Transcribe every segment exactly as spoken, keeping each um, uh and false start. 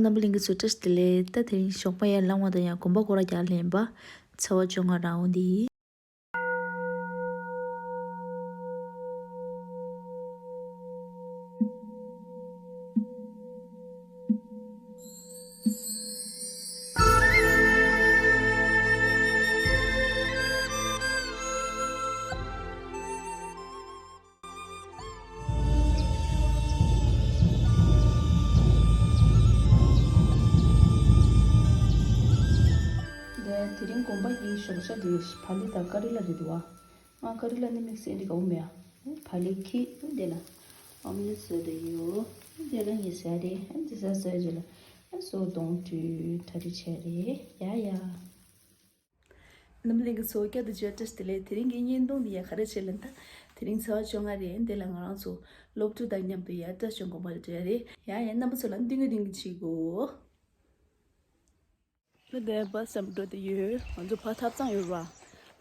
རྣམ་པ་ལྷན་རྒྱས་ཚོ་བཀྲ་ཤིས་བདེ་ལེགས། ད་དེ་རིང་ཞོགས་པ་ཡར་ལངས་པ་དང་ཡང་གོམ་པ་སྐོར་ར་རྒྱག་ལེན་པ་ཚེས་པ་བཅོ་ལྔ་རང་འོང་འདི་ཡིན། དེ་དེ་རིང་དགོན་པ་གི་ཞོགས་ཇ་དེ་བག་ལེབ་དང་ཀ་རི་ལ་རེད་འདུག་བ། ང་ཀ་རི་ལ་ནི་དམིགས་བསལ་འདི་དགའ་བོ་མེད་ཨ། བག་ལེབ་ཁྱེར་དེ་ལ་ཨོམ་ལེ་བཟོས་དེ་ཡོད། དེ་ལ་ངས་ཟ་རེད། དེ་ཟ་ཟ་རྗེས་ལ་སོ་གདོང་བཀྲུས་གྲ་སྒྲིག་བྱས་རེད། ཡ་ཡ། རྣམ་པ་ལྷན་རྒྱས་ཚོ་བསྐྱར་དུ་མཇལ་བཀྲ་ཤིས་བདེ་ལེགས། དེ་རིང་གི་བརྙན་ཐུང་འདི་ཡང་ག་རེ་བྱས་ལབ་ན། དེ་རིང་ཚེས་པ་བཅོ་ལྔ་རེད། འདི་ལ་ང་རང་ཚོ་སློབ་ཕྲུག་དང་མཉམ་དུ་ཡར་བཀྲ་ཤིས་དགོན་པ་ལ་འགྲོ་ཡ་རེད། ཡ་ཡ། རྣམ་པ་ཚོ་ལ་བསྟུན་གི་བསྟུན་གི་བྱེད་དགོས། ད་ལྟ་བཱས་ལམ་འགྲོ་དེ་ཡོད། ང་ཚོ་ཕར་ཐབ་ཚང་ཡོད་ར།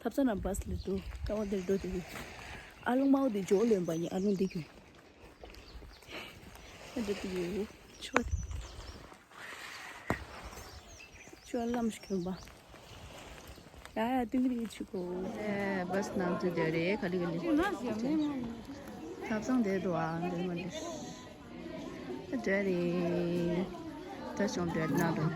ཐབ་ཚང་ལ་བཱས་སླེབས་འདུག་ད་འོ་དེར་འགྲོ་དེ་ཡོད། ཨ་ལུང་མའོ་དེ་ཇོ་ལོན་པ་ཡིན། ཨ་ལུང་དེ་གྱོན། ཨ་འགྲོ་དེ་ཡོད། ཆོ་ཆོ་ལམ་ཞིག་གྱོན་པ། ཡ་ཡ། ཏིང་རི་ཆུ་གོ། ཨེ་བཱས་ནང་དུ་བསྡད་རེད། ག་ལི་ག་ལི། ཐབ་ཚང་དེ་འདུག་ཨ། འདིར་མ་འདིར་བསྡད་རེད། ད་ཅུང་བསྡད་ན་འགྲོ།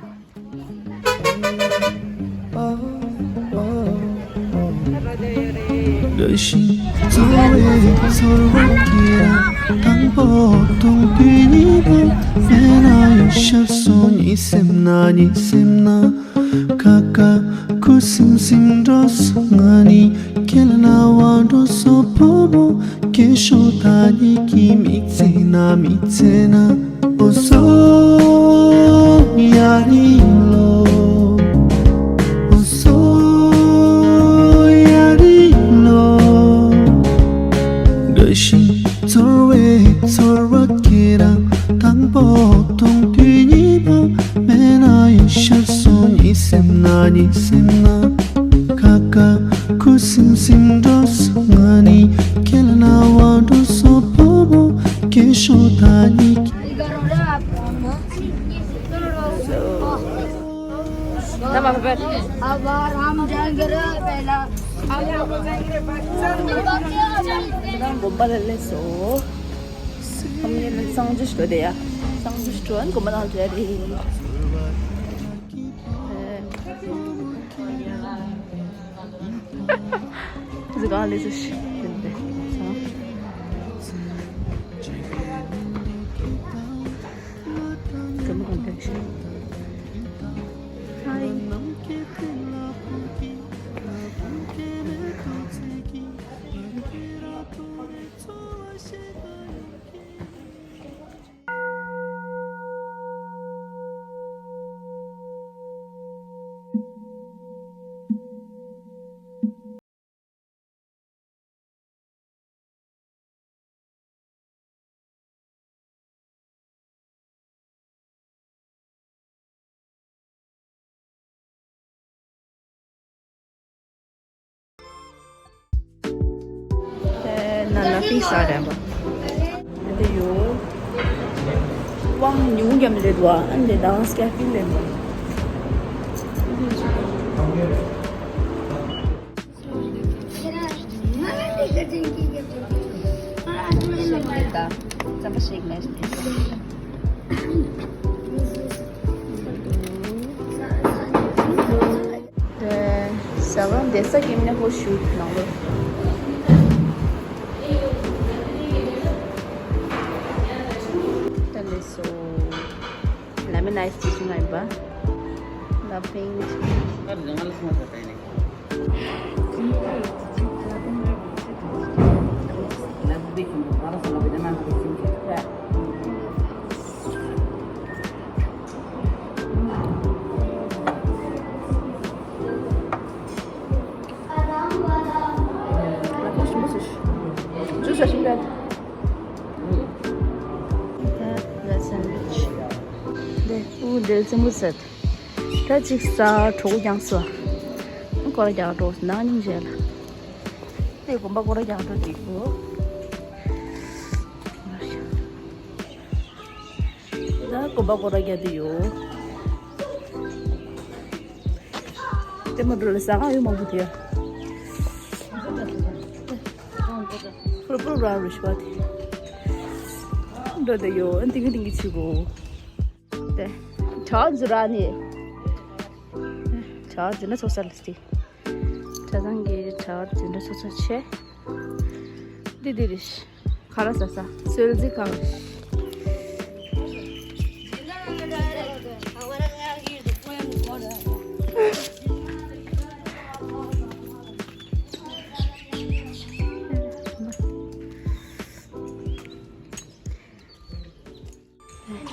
དགའ་ཞིང་ཚོར་བའི་ཚོར་བ་སྐྱེ་ར། དང་པོ་མཐོང་དུས་ཉིད་ལ་མེད་ན་ཡང་ཤར་སོང་། གཉིད་སེམས་ན་གཉིད་སེམས་ན། ཁ་ཁ་ཁུ་སིམ་སིམ་འགྲོ་སོང་། ང་ནི་ཁྱེད་ལ་རྣ་བ་འགྲོ་སོང་། བུ་མོ་སྐྱེ་ཤོག་ད་ཉིད་ཀྱི་མི་ཚེ་ན་མི་ཚེ་ན། འོ་སོ་ཡ་རི་ལོ། འོ་སོ་ཡ་རི་ལོ། དགའ་ཞིང་ཚོར་བའི་ཚོར་བ་སྐྱེ་ར། དང་པོ་མཐོང་དུས་ཉིད་ལ་མེད་ན་ཡང་ཤར་སོང་། གཉིད་སེམས་ན་གཉིད་སེམས་ན། ཁ་ཁ་ཁུ་སིམ་སིམ་འགྲོ་སོང་། ང་ནི་ཁྱེད་ལ་རྣ་བ་འགྲོ་སོང་། བུ་མོ་སྐྱེ་ཤོག་ད་ཉིད་ཀྱི། དགོན་པ་ལ་སླེབས་སོང་། ཨ་མ་ཡ་ལ་གསང་སྤྱོད་ཞུ་དེ་ཡ། གསང་སྤྱོད་ཞུ་ཨན་དགོན་པ་ནང་འགྲོ་ཡ་རེད། ཟི་ག་ལེ་ཟི་ཤི། དེ་འདྲ་ས། དེ་མོ་གང་འདྲ་ཤི། ཧའི། དེ་ན་ལ་ཕིག་ས་རན་པ། དེ་ཡོད། དབང་ཉུང་རྒྱམ་རེད་བ། ཨ་འདི་དང་སྐྱ་ཕིག་ལེན་པ། ད་རྩམ་པ་ཞིག་མེད་དེ། དེ་ཟ་ཁང་བསྡད་ས་གི་མིན་ཧོ་ཤུ་ནང་ལོ། དེ་ལས་སོ། ལེ་མོན་ཨའི་སི་ཊི་ཞིག་ང་ཡིན་པ། ལ་ཕིང་འདི་ཨུ་འདྲེ་རྩེད་མོ་ཟེར། ད་ཅིག་ས་གྲོགས་རྐྱང་སོ། སྐོར་རྒྱག་འགྲོ་ནང་སྙིང་རྗེ་ལ། དེ་དགོན་པ་སྐོར་རྒྱག་འགྲོ་དེ་གོ། ད་ གོམ་པ་སྐོར་ར་རྒྱག་དུས་ཡོད། དེ་མ་འགྲོ་ལ་ཟ་ཁང་ཡོད་མང་པོ་དེ། ཕུར་ཕུར་ར་རུ་ཤི་བ་དེ། འགྲོ་དེ་ཡོད། ཨ་ཏིང་གི་ཏིང་གི་ཆུ་བོ། དེ། ཆ་འཛུ་ར་ནི། ཆ་འཛུ་ན་ཚོགས་ས་ལ་སྟེ། ཆ་ཚང་གི་ཆ་འཛུ་ན་ཚོགས་ས་ཆེ། འདི་འདི་རེད། ཁ་ར་ས་ས་སོལ་རྩི་ཁང་།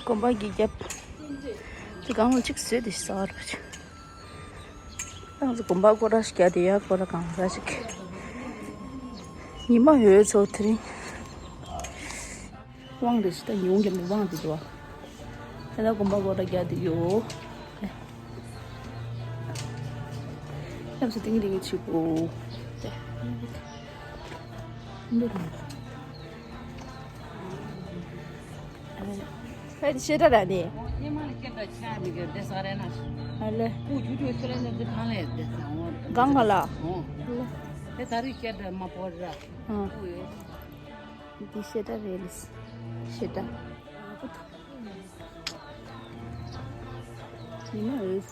གོམ་པ་གི་རྒྱབ། ཅི་གང་ལ་གཅིག་བཟོས་ཏེ་ཟ་བར་བྱ། ཏང་ཙི་གོམ་པ་སྐོར་ར་ཞིག་རྒྱག་དེ་ཡ་སྐོར་ར་གང་ཟ་ཞིག་ཉི་མ་ཡོད་ཚོ་དེ་རིང་། དབང་དེ་ཞིག་ད་ཉུང་གི་མི་དབང་དེ་འདུག་བ། ད་ལྟ་གོམ་པ་སྐོར་ར་རྒྱག་དེ་ཡོད། ཡག་སོ་ཏིང་ཏིང་ཆུ་བོ། འདི་རེད། ཕ་དེ་ཤེས་ད་ར་ནི། ཨ་ལེ། གང་ག་ལ། ཨ། འདི་ཤེས་ད་རེད་ལེ། ཤེས་ད། ཉི་མ་འོད་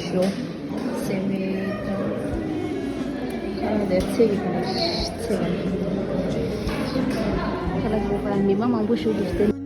ཟེར། སེམས་མེད་དང་། ཁ་ལག་དེ་ཚེ་གི་དང་ཚེ་གི། ཁ་ལག་དེ་ལ་མི་མང་མང་པོ་ཞིག་འདུག་སྟེ།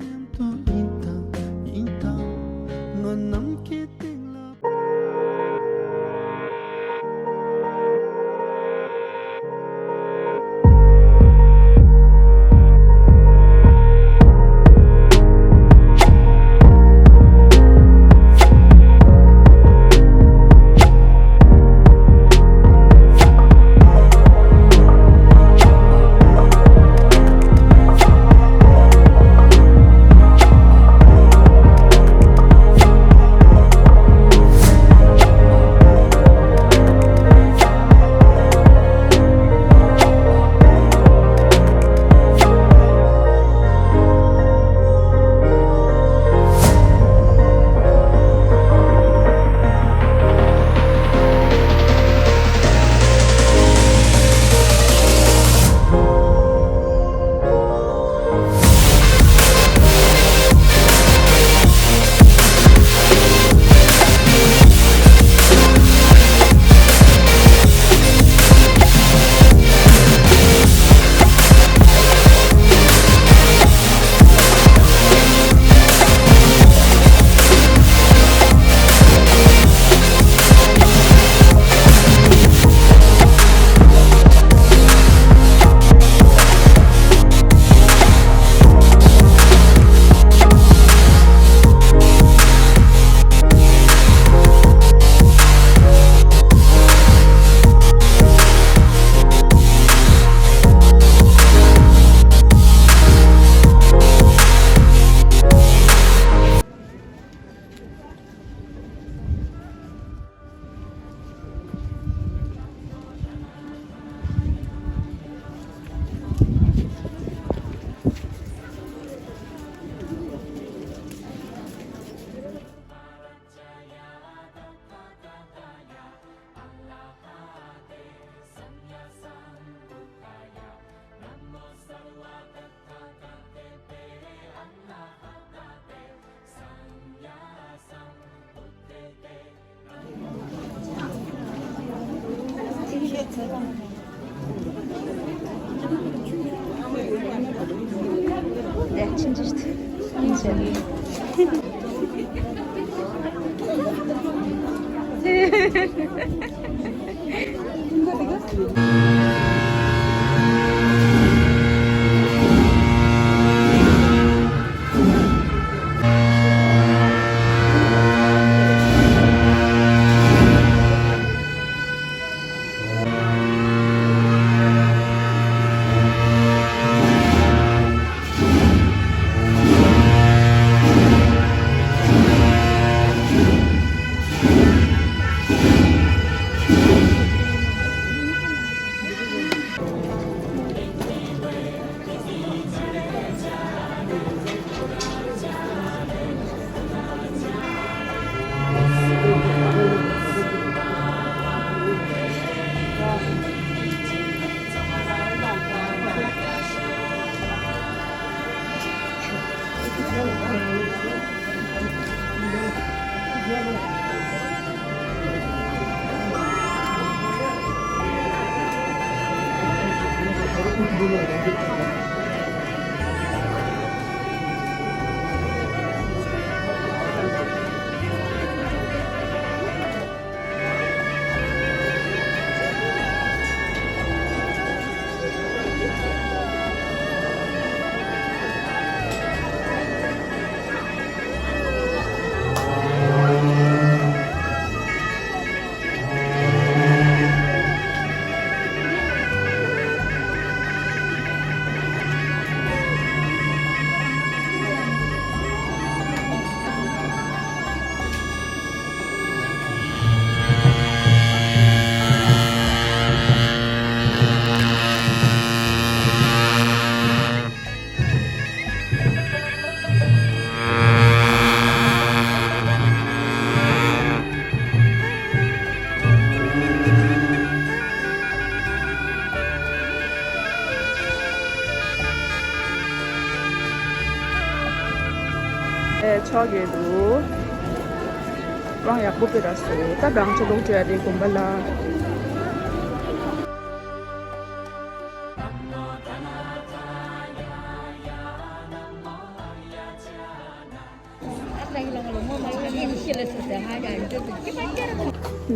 ཨེ་ཆོག་གི་འདུག་དབང་ཡག་པོ་སྤེལ་ར་སོ། ད་གང་ཆོ་ལོག་བྱོས་ཡ་དེ་དགོན་པ་ལ།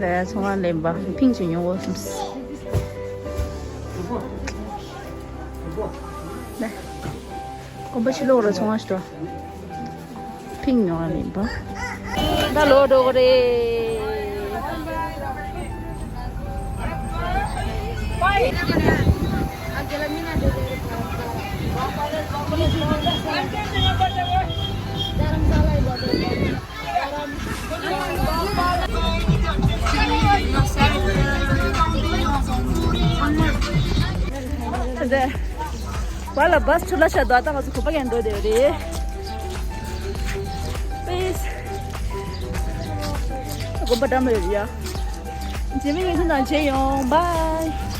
ལས་ཚོང་ཁང་ལེན་པ་ཕིང་ཅིག་ཉོ་འོ་སུམ་སི། ལས་གོམ་པ་ཕྱི་ལོག་ར་ཚོང་ཁང་ཞིག་འགྲོ། ཕིང་ཉོ་བ་ལེན་པ། ད་ལོ་འགྲོ་གི་རེད། བ་ལ་བཱས་ཚུར་ལ་ཤ་དོ། ད་ང་ཚོ་གོམ་པ་ཡང་འགྲོ་བསྡད་ཡོད་རེད། པིས། གོམ་པ་འགྲམ་ལ་ཡོད་ཡ། རྗེས་མའི་ཉིན་ཐོ་ནང་མཇལ་ཡོང་། བཱའི།